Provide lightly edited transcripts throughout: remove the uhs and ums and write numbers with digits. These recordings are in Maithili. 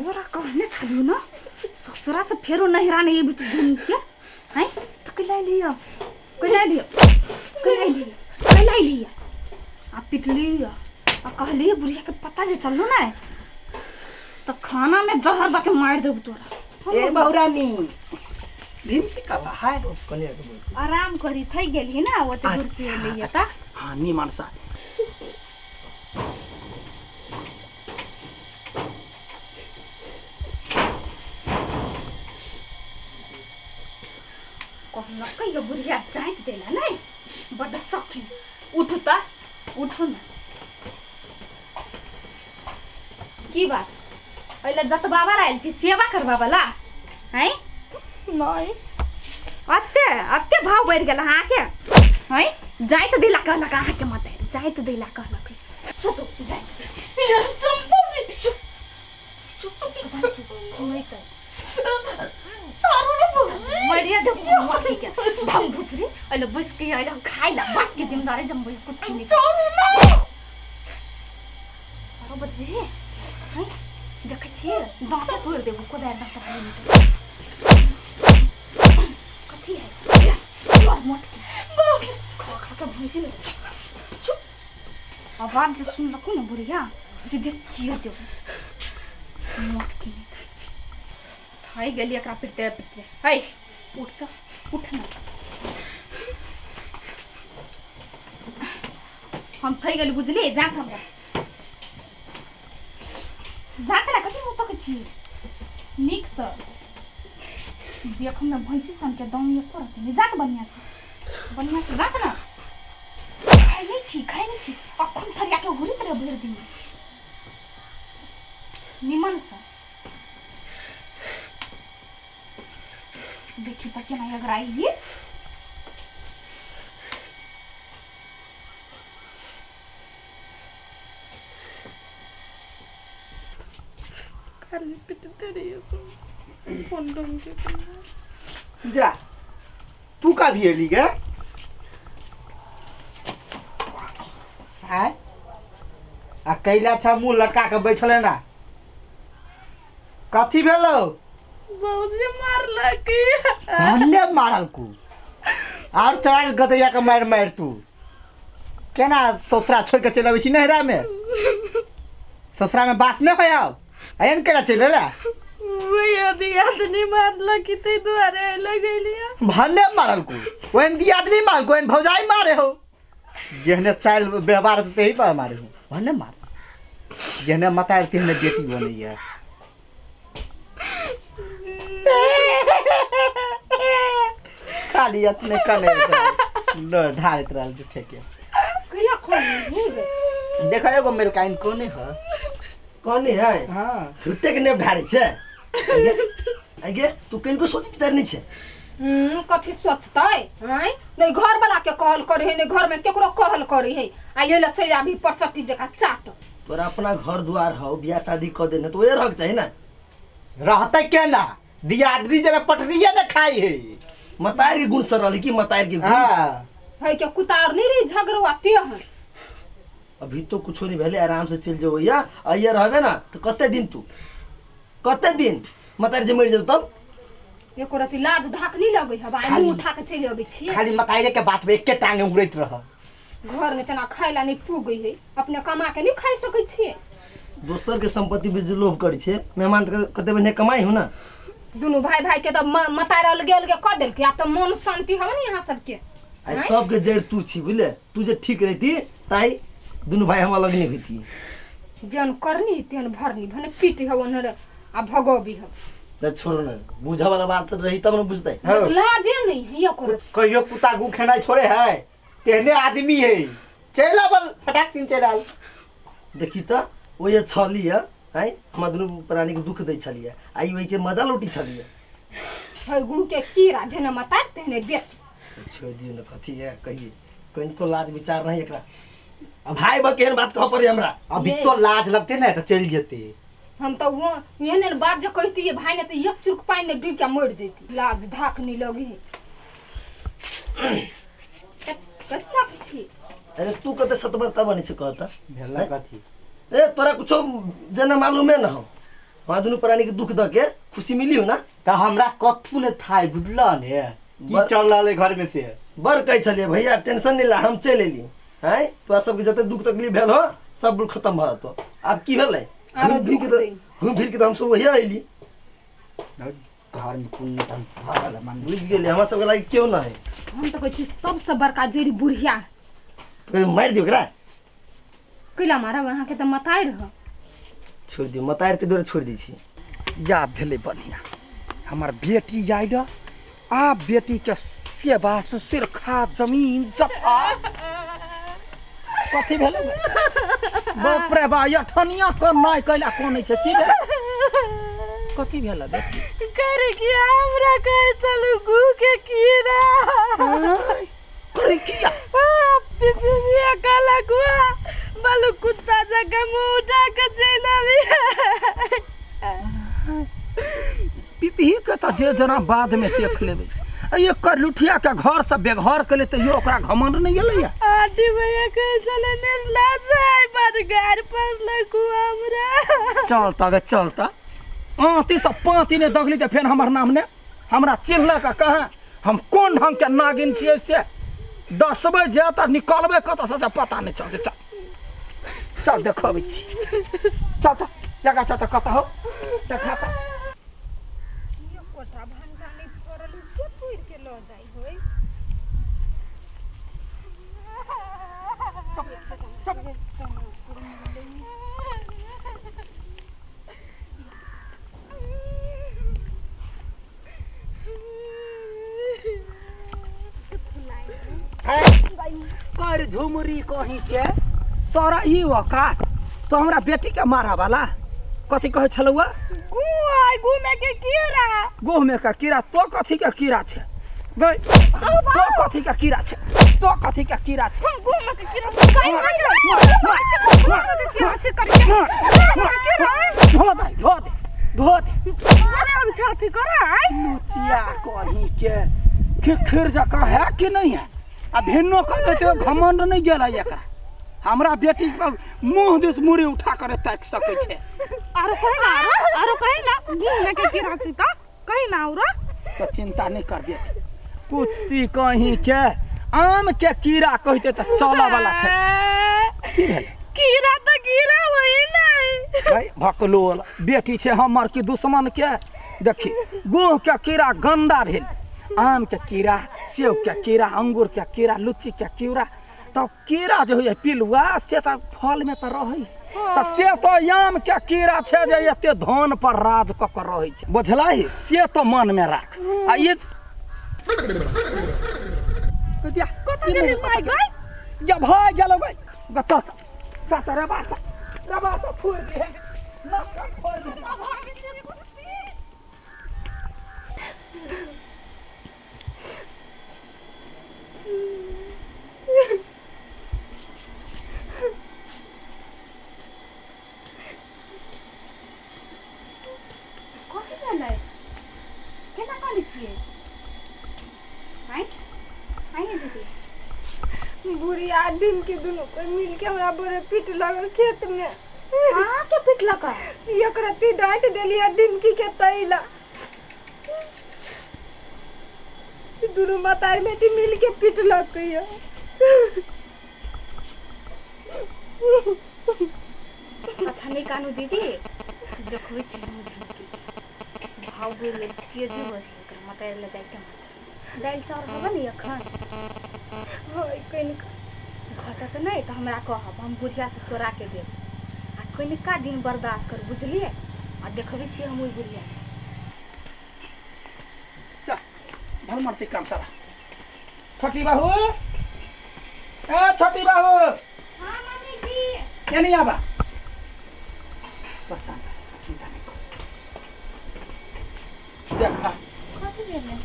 तोरा कहने छलियौ ने ससुरा से फेरो नहिरा नहीं अयबी तू घूम के हैं तो कैला लिया कैला लिया कैला लिया कैला लिया आ पिटली आ कहली बुढ़िया के पता जे चललो ना तो खाना में जहर दऽ के मारि देबू तोरा। ए बहुरानी भीम के कथा है। आराम करी थई गेली ना ओते दूर से एलियै त। हाँ निमन सा कहलकै यो बुढ़िया जाइत देला नै बड्ड शौकीन। उठू त उठू न। की बात एहि जतबाबा आयल छी सेवा करबाबला हैं? नहीं। अत्ते अत्ते भाव बढ़ि गेल अहाँके हैं? जाइत दिला कहलक अहाँके मत जाइत दिला कहलक। सुतू जाइत चुप चुप चुप सुनैत मरिया देबो मरती के धम धुसरी अइले बैस के अइले खाइ ला बाप के जिम्मेदारी जमबै कुत्ती नहीं। आरो बजबी हैं? देखै छियै दाँते तोड़ि देबो कोदारि दाँत कथी है मोटकी खा खा के भैंसी ने। चुप आवाज जे सुनलकू ने बुढ़िया सीधे चीर देबो मोटकी नहीं थाई गेली एकरा पिटते पिटते। है उठ त उठ ना हम थई गेली बुझली जात हमरा जात ना कथी मुँह तक छी नीक से देखम ना भैंसी सन के दम एको रहते नहीं जात बढ़िया से जात ना खाइ नहीं छी खाइ नहीं छी अखन थरिया के हुरित रहे भरि दिन निमन से देखी त केना अगराई ये। खाली पिटते रहिए तुम फोन ढंग के जा तू का भी एली गे आय आ कैला छा मुंह लटका के बैठल है ना कथी भेलो? बाबूजी मारलक। हमने मारल कु और चढ़ा के गदैया के मार मार तू केना ससुरा छोड़ के चलि अबै छी नैहरा में? ससुरा में बात नहीं होय आब एहन केना चलि एला? भैया दियादनी मारलक ताहि दुआरे अइला गेलियै। भन्ने मारल कु ओहन दियादनी मारल को ओहन भौजाई मारे हो जेहने चालि व्यवहार होतै तेही पर मारे हो भन्ने मार जेहने मतार तेहने बेटी बनैया। खाली अपने कने ल ढारैत रहल झूठे के। कहिया खोल देखा एगो मेलकाइन कोने है कोने है? हाँ। झूठे के नेप ढारै छै। आगे तू किनको सोच विचार नहीं छै। कथी सोचतै हैं? नहीं घर वाला के कहल करे है नहीं घर में केकरो कहल करे है आ ये ले चलि आबी परचट्टी जकाँ चाट। तोरा अपना घर द्वार हौ बियाह शादी क देने तो ओहे रहक चाही ना। रहतै केना दियादनी जरा पटरिये ने खाई है। मतार के गुण सर रहली कि मतार के गुण? हाँ। है के कुतार नहीं रही झगड़वा ते हन। अभी तो कुछो नहीं भेले आराम से चल जेबो या आइए रहबे ना तो कते दिन तू कते दिन मतार जे मरि जेतौ तब एको रति लाज धाक नहीं लगै हब आइ मुँह उठा के चलि अबै छी। खाली मताइरे के बात में एके टांगे उड़ैत रह। घर में तेना खाइ ला नहीं पुगै है अपने कमा के नहीं खाइ सकै छियै। दोसर के संपत्ति पे जे लोभ करै छै मेहमान के कते बढ़िया कमाई हो ना। दुनू भाई भाई के तो मतार अलगे अलगे कऽ देलकै आब तऽ मन शांति हवे ने यहाँ सबके। आ सबके जड़ तू छी बुझले तू जे ठीक रहती ताई दुनू भाई हम अलग नहीं होती। जन करनी तेहन भरनी भने पीट हव ओनहर आ भगोबी हव। त छोड़ो ना बुझा वाला बात रही तब न बुझतै। हाँ। लाजे नहीं है यो करो। कहियो कुत्ता गु खेनाइ छोड़े है तेहने आदमी है चलि आबल फटाक सिन चलि आल। देखी त ओ जे छली है हैं हमरा दुनू प्राणी के दुख दै छलियै आ ई ओहि के मजा लूटी छलियै। है गु के कीड़ा जेना मतार तेहने बेट। छोड़ दियौ न कथी है कहिए कनिको लाज विचार नहीं एकरा। आ भाई बा केहन बात कह पड़े हमरा। अभी तो लाज लगते ना तो चलि जेते। हम तो वो एहन एहन बात जे कहती भाई ने तो एक चुर्क पानि में डूब के मर जैती। लाज धाक नहीं लगी है। कतना छी? अरे तू कते सतबरता बनै छै कहता भेला कथी? ए तोरा कुछो जेना मालूमे न हो। वहाँ दुनू प्राणी के दुख दऽ के खुशी मिली हो ना। तऽ हमरा कथू ने थाय बुझल ने की चल रहल है घर में से। बड़ कहै छलियै भैया टेंशन नहीं ला, हम चलि एली। आँय तोरा सबके जते दुख तकलीफ भेल हो सब खत्म भऽ जेतौ। आब की भेलै, आरो घुमि फिर के दुख तऽ दै। घुमि फिर के तऽ हमसब वही अयली। घर में कोन धन भरल मन बुझि गेलियै, हमरा सबके लागि केओ नहि। हम तऽ कहै छी सबसँ बड़का जड़ि बुढ़िया। तऽ मारि दियौ ओकरा। कैला मारब, अहाँके तऽ मताइ रह। छोड़ि दियौ, मतारि ताहि दुआरे छोड़ि दै छी। या भेलै बढ़िआँ, हमर बेटी आयल, आब बेटीके सेवा सुसिरखा जमीन जथा कथी भेलै? बाप रे बा, अठनिया करनाइ कैला कोन छै? की भेलै, कथी भेलै बेटी? करे कि हमरा कहै चलू गू के कीड़ा। करे किया? पिपिया कहलक बालू कुत्ता जकाँ मुँह उठा के चलि आबी। पिपही के तऽ जे जना बाद में देख लेबै। एकर लुठिया के घर से बेघर केले तैयो ओकरा घमंड नहीं गेलैया। आंटी भैया कहै छलै निर्लज है, बड़ गारि पड़लक हमरा। चल त गे चल त, आँती से पाँती ने दगली तऽ फेर हमर नाम ने हमरा चिन्हलक। कहाँ हम कोन ढंग के नागिन छियै से डसबै जे तऽ निकलबै कतऽ से पता नहि चलतै। चल चल देखबै छी, चल चल जगह चल तऽ कतऽ हो देखा तऽ। एकोटा भंटा नहि फड़ल, के तोड़ि के लऽ जाइ होय? चुप चुप। कर झुमरी कहीं के तोरा ई औकात तो हमरा बेटी के मारा वाला कथी कहै छलौआ? घूमे के कीड़ा। गोह में का कीड़ा? तो कथी के कीड़ा छै गई? तो कथी के कीड़ा छै? तो कथी के कीड़ा छै? घूमे के कीड़ा। धो दे धो दे धो दे। अरे अब छाती कर आय नोचिया कहीं के खिखिर जकाँ है कि नहीं है? आ भिन्नो कह देते घमंड नहीं गेल है एकरा। हमरा बेटी के मुंह दिस मुड़ी उठा कर ताकि सकै छै। आरो कहि ना, आरो आरो कहि ना, घूमे के कीड़ा छै त कहि ना औरो। तो चिंता नहीं कर बेटी, कुत्ती कहीं के आम के कीड़ा कहते तऽ चलऽ वाला छै। की भेलै? कीड़ा तऽ कीड़ा वही नहीं। भाई भकलोल बेटी छै हमर की दुश्मन के? देखी गोह के कीड़ा गंदा भेल, आम के कीड़ा, सेब के कीड़ा, अंगूर के कीड़ा, लीची के कीड़ा, तऽ कीड़ा जे होइए पिलुआ से तऽ फल में तऽ रहै, तऽ से तऽ आम के कीड़ा छै जे एते धान पर राज कऽ के रहै छै, बुझलही? से तऽ मन में राख। आ ई कतऽ गेली माय गई? या भऽ गेलौ गई। चल चल चल रे बात रे बात फोड़ि दिहे, नाक फोड़ि दिहे। कथी भेलै? केना कानै छियै? आँय आँय दीदी, बुढ़िया डिमकी दुनू कोई मिल के हमरा बड़े पीट लगल खेत में। अहाँ के पिटलक? एक रत्ती डांट देलियै डिमकी के तैला, दुनू मतारी बेटी मिल के पिटलक ये। अच्छा नहीं कानू दीदी, देखबै छी हम झुमकी भाव गेलै तेजे बढ़े ओकरा मतारी लए जाइते मात्र। दालि चाउर हबे ने एखन? होय कनिक घटत नहि तऽ हमरा कहब, हम बुढ़िया से चोरा के देब। आ कनिका दिन बर्दाश्त कर, बुझलियै? आ देखबै छियै हम ओहि बुढ़िया के। चल भलमन से काम सारा। छोटी बहू, ए छोटी बहू। हाँ मम्मी जी। एनी आबा। तो शांत रह, तो चिंता नहीं कर। देखा कथी भेलै?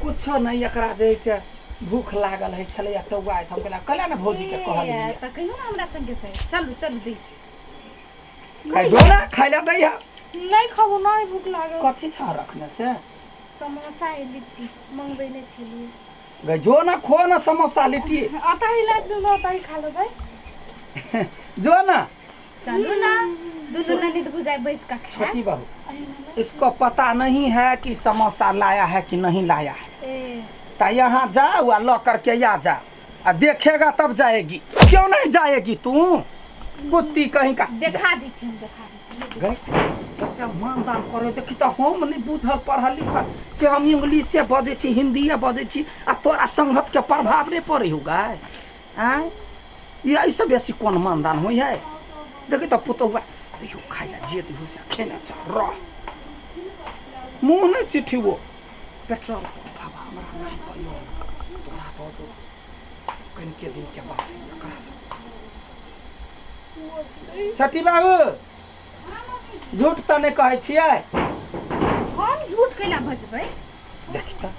कुछो नहीं, एकरा जैसे भूख लागल है छलैया टौआ हम कहला कहला ने भौजी के कहलियै। तऽ कहियो ने हमरा संगे छै, चलू चलू दै छी। खाइ जो ना, खाइ ला दै है। नहीं खाबो, नहीं भूख लागल। कथी छ रखने से? समोसा आ लिट्टी मंगबेने छलियै। गई जो ना खो ना समोसा लिट्टी। आता ही ला दू, आता ही खा लेबै। जो ना चलू ना, दुनू ननद भुजाइ बैस कऽ खायब। छोटी बहू, इसको पता नहीं है कि समोसा लाया है कि नहीं लाया है। ए, तो यहाँ जाओ आ ल करके आ जा, आ देखेगा तब जाएगी। क्यों नहीं जाएगी तू कुत्ती कहीं का? देखा दै छी, हम देखा दै छी। गए कते मानदान करे। देखी तऽ हम नहि बुझल पढ़ल लिखल से, हम इंग्लिशे बजै छी, हिंदीए बजै छी, आ तोरा संगत के प्रभाव नहि पड़ै हो गाय? आँय, ई एहिसँ बेसी कोन मानदान होइ है? देखी तऽ पुतहुआ दियौ खाइ लए, जे दियौ से खेने चल रह, मुँह नहि चिठिबो। पेट्रोल पंप बाबा हमरा नाम पर यौ, तोरा दऽ दो। कनिके दिनके बाद एकरा से। छठी बाबू, झूठ तऽ नहि कहै छियै? हम झूठ कैला बजबै? देखी तऽ।